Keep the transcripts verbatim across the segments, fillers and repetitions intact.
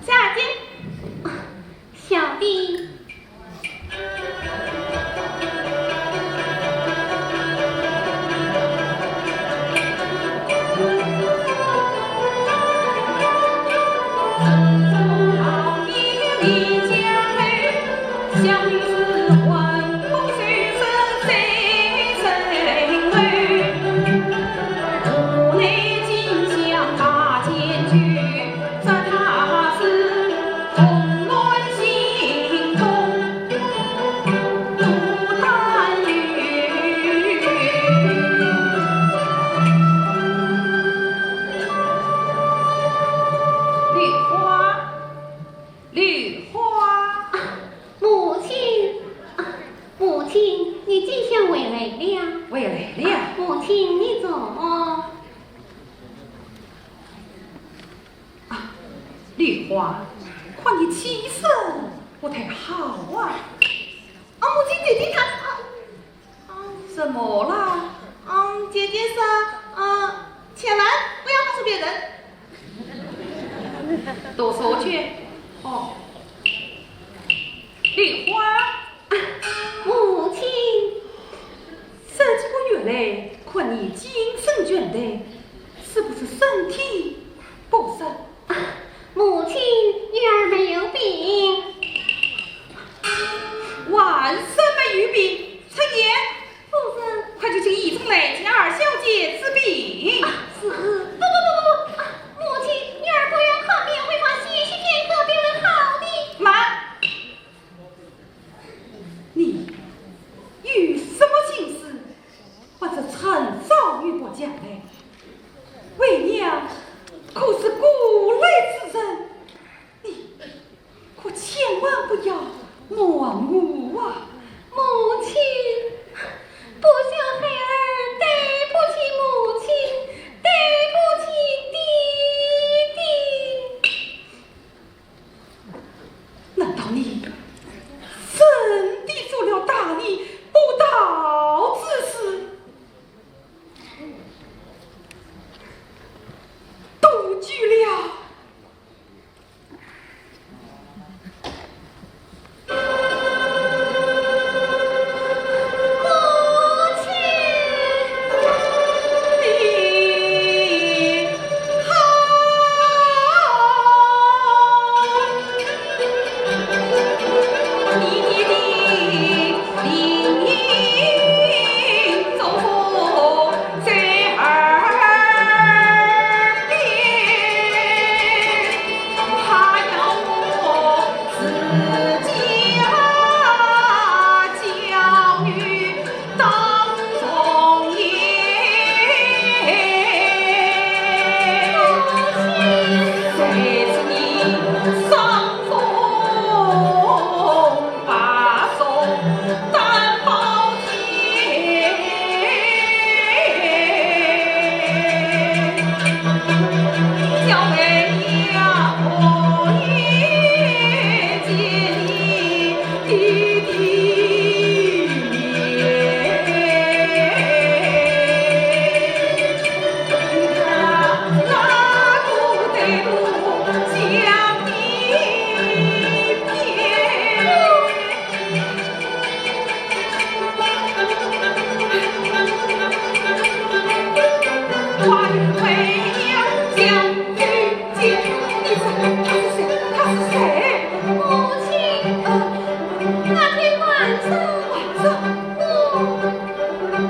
小姐，小弟。绿花，绿花。啊，母亲，啊，母亲，你这厢回来了。回来了。母亲，你坐。啊，绿花，看你气色不太好啊。啊，母亲，姐姐她，啊， 啊，怎么了？嗯，姐姐说，嗯，千万不要告诉别人。多说句。哦。绿花。啊，母亲。这几个月来，看你精神倦怠，是不是身体不适？啊，母亲，女儿没有病。 还说没有病，出言。夫人。快去请医生来见二小姐治病。啊，是。不不不不不，啊，母亲，女儿不愿看病，回房歇息片刻，病会好的。慢！你有什么心事，把这趁早与我讲来。为娘可是过来之人， 你可千万不要瞒我啊！母亲，不孝孩儿对不起母亲，对不起爹爹。难道你真的做了大逆不道之事？多久了？ 母亲，呃，那天晚上，晚上，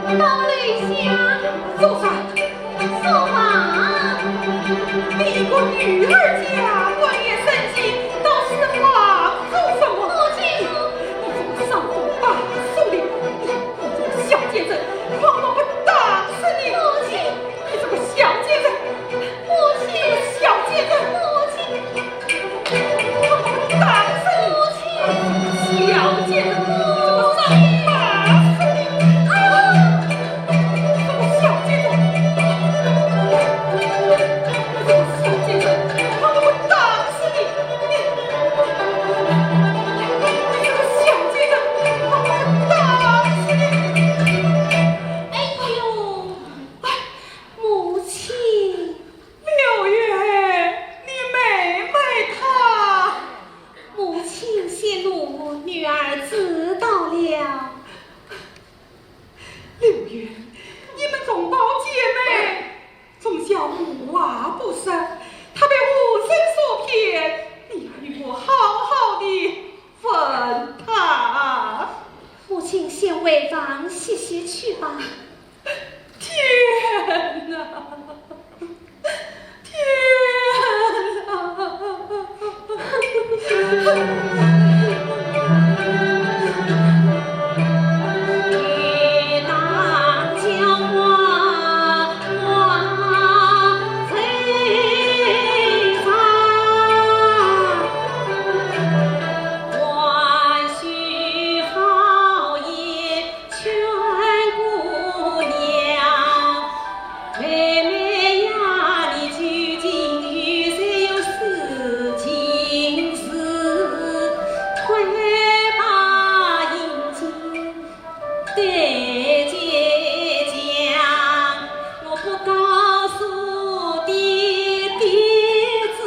我到楼下做啥？ 说话。你一个女儿家，官员升迁，到书房做什么？母亲。你这个伤风败俗的，你这个小贱人，看我不打死你！母亲。你这个小贱人，母亲。你这个小贱人，母亲。 打死你！小贱人，我打死你！哎呦，这个小贱人，这个小贱人，我打死对姐姐讲，我不告诉爹，爹只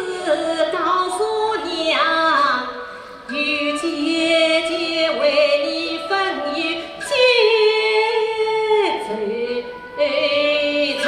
告诉娘，与姐姐为你分忧解愁。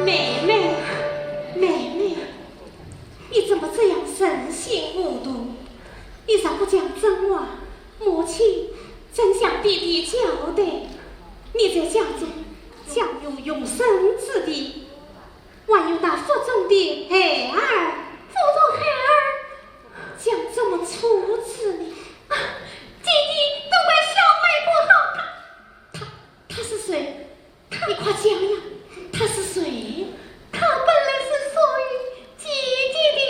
妹妹，妹妹，你怎么这样人心无毒？你若不讲真话，母亲怎向爹爹交代？你在家中享有容身之地， 还有那腹中的孩儿。腹中孩儿？将怎么处置呢？啊，姐姐，都怪小妹不好，她，她，她是谁？你快讲呀，她是谁？她本来是属于姐姐的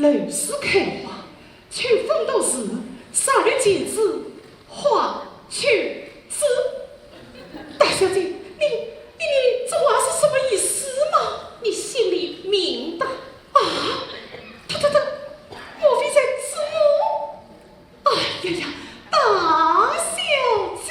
楼市开花，秋风度时，十二月节子花秋子。大小姐，你、你、你这话是什么意思嘛？你心里明白。啊？他、他、他，莫非在指我？ 哎呀呀，大小姐！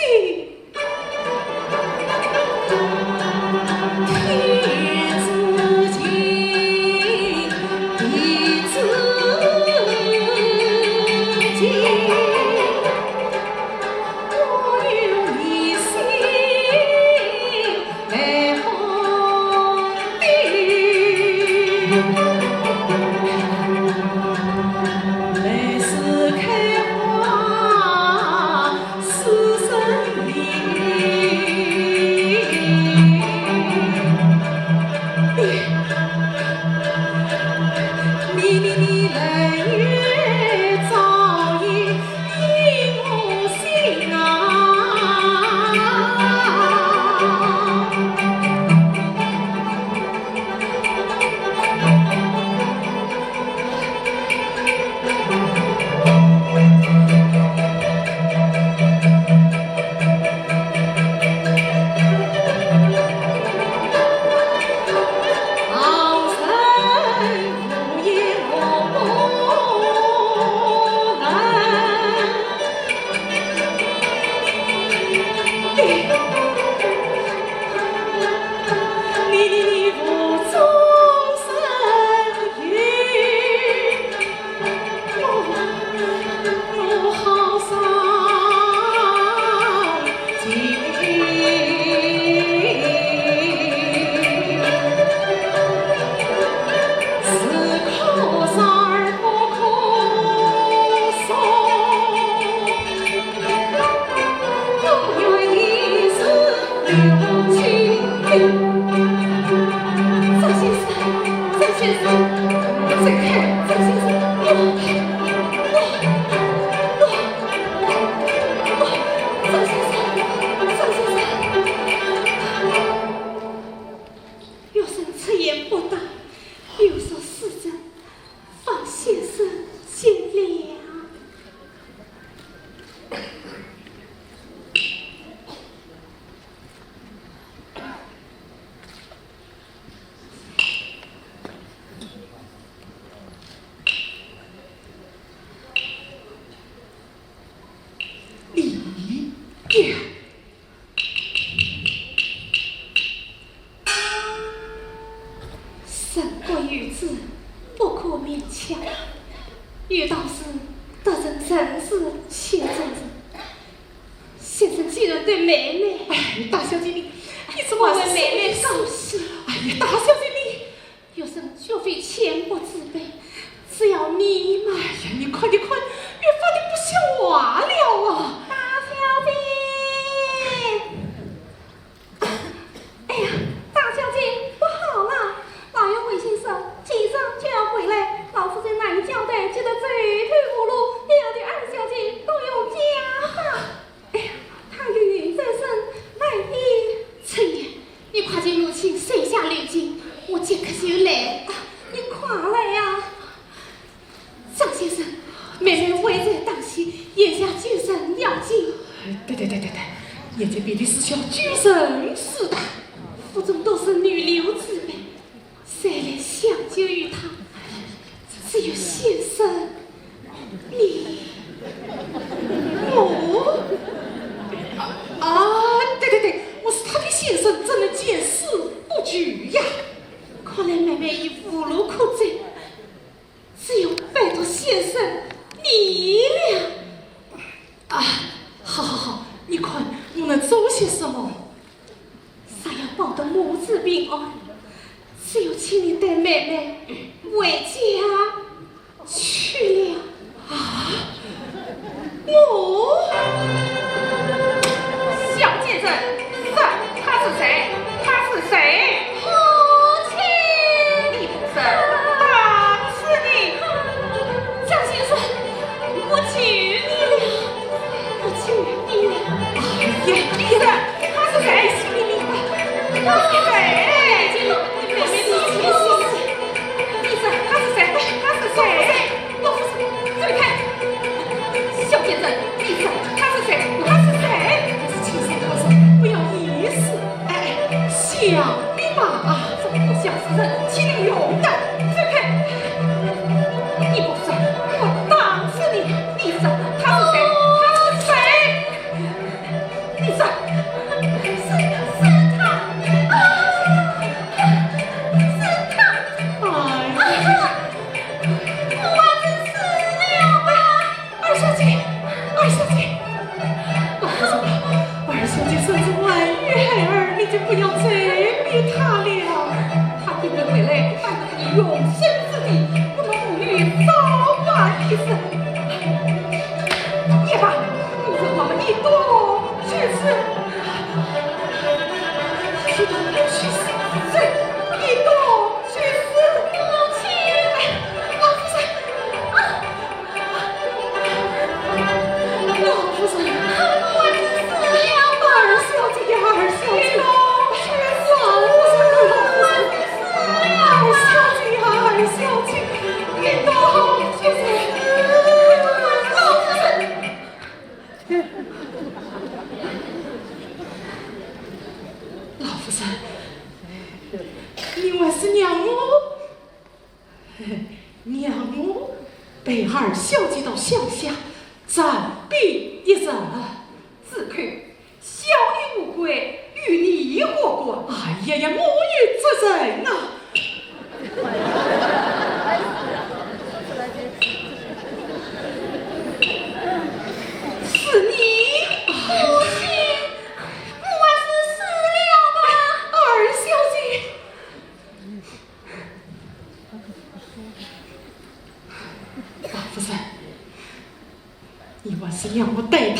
张先生，张先生，走开，张先生，我、我、我、我、张先生，张先生。学生出言不当，有失师尊，望先生见谅。 李典。人各有志，不可勉强。有道是，得人仁是且正人。先生既然对妹妹，哎，大小姐你，你怎么还是为妹妹高兴？哎呀，大小姐你， 学生绝非浅薄之辈，只要你嘛。哎呀，你看，你看，越发的不像话了啊！大小姐！哎呀，大小姐，不好了！老爷回信说，即将就要回来，老夫人那一交代，急得走投无路，你要对二小姐多用家法。哎呀，她云云在身，万一……春燕， 你快请母亲收下礼金，我即刻就来。啊，你快来呀！张先生，妹妹危在旦夕，眼下救人要紧。对对对对对，眼前比比是小，救人是大。府中都是女流之辈，谁来相救于她？只有先生 你……我……啊，对对对，我是她的先生，怎能见死不救呀？看来妹妹已无路可走，只有拜托先生你了。啊，好好好，你看我能做些什么？ 若要保得母子平安，只有请你带妹妹回家去。我们母女早晚一日。也罢，不如我们一同去死。一同去死，一同去死。母亲，老夫人，啊！ 老夫人，我死了吧？二小姐呀，二小姐，老夫人，老夫人，二小姐呀，二小姐，你老夫人，老夫人。老夫人，你还是让我 让我陪二小姐到乡下暂避一时。住口！小女无辜，与你何干？哎呀呀，母女之情啊！是你啊！母亲，我还是死了吧。二小姐， 老夫人，你还是让我带她